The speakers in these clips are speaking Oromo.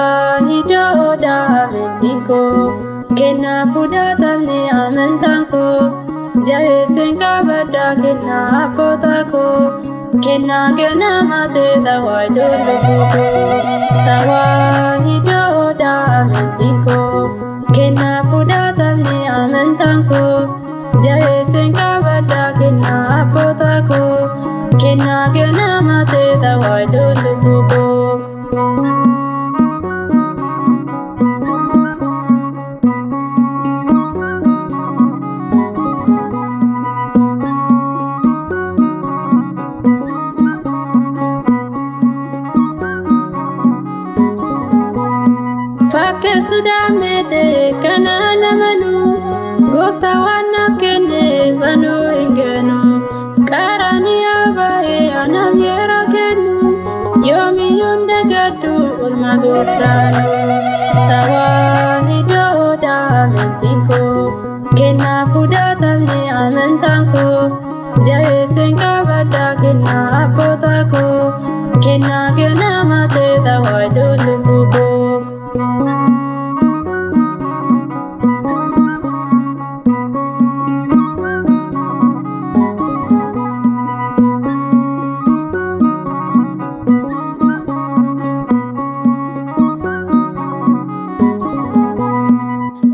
Tawaahidoodha amantiin koo, kennaa fudhatamni amantaan koo, jabeesseen qabadhaa kennaa abboota koo, kennaa kennama ta'e tawaahidoon lubbuu koo. Tawaahidoodha amantiin koo, kennaa fudhatamni amantaan koo, jabeesseen qabadhaa kennaa abboota koo, kennaa kennama ta'e tawaahidoon lubbuu koo. Fakkeessu daamete kana namanu, gooftaa waan naaf kenne manuu hin kennu. Qaranii baay'ee anaaf yeroo kennu, yoomiyyuu dagadhu oolmaa gooftaanu. Tawaahidoodha amantiin koo, kennaa fudhatamni amantaan koo, jabeesseen qabadhaa kennaa abboota koo, kennaa kennama ta'e tawaahidoon lubbuu koo.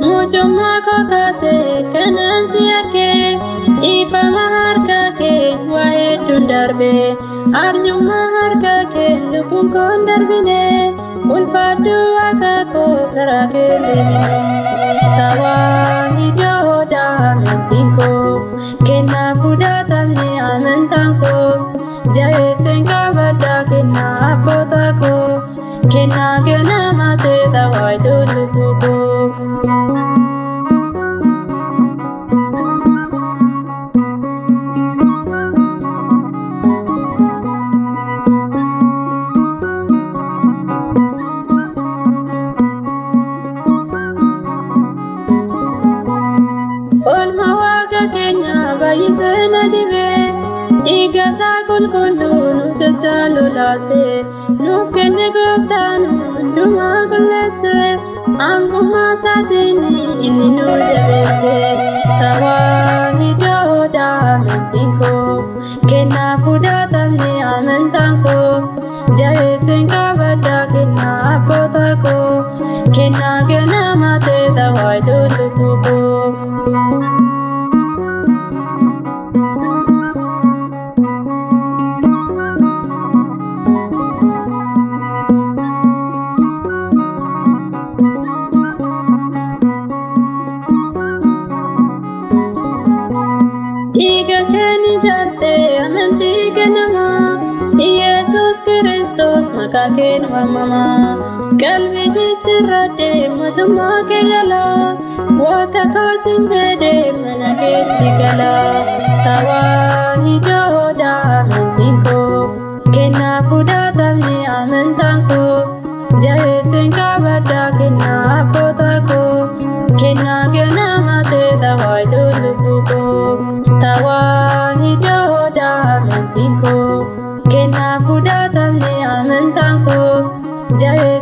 Mucummaa koo kaasee kanan si hakkee, dhiifama harka kee waa hedduun darbe, arjummaa harka kee lubbuun koo hin darbine, ulfaadhu waaqa koo karaa kee deemine. Tawaahidoodha amantiin koo, kennaa fudhatamni amantaan koo, jabeesseen qabadhaa kennaa abboota koo, kennaa kennama ta'e tawaahidoon lubbuu koo. Oolmaa waaqa keenya baay'isee na dibe, dhiiga isaa qulqulluu nuuf jecha lolaase, nuuf kenne gooftaan hundumaa qulleesse, aangummaa isaatiin inni nu jabeesse. Tawaahidoodha amantiin koo, kennaa fudhatamni amantaan koo, jabeesseen qabadhaa kennaa abboota koo, kennaa kennama ta'e tawaahidoon lubbuu koo. Dhiiga keenya ijaartee amantii kennamaa, Yesuus Kiristoos maqaa keen waamamaa. Qalbii jijjiirradhee mootummaa kee galaa, waaqa koo siin jedhee mana keetti galaa. Tawaahidoodha amantiin koo, kennaa fudhatamni amantaan koo, jabeesseen qabadhaa kennaa abboota koo, kennaa kennama ta'e tawaahidoon lubbuu koo. Tawaahidoodha amantiin koo, kennaa fudhatamni amantaan koo, jabeesseen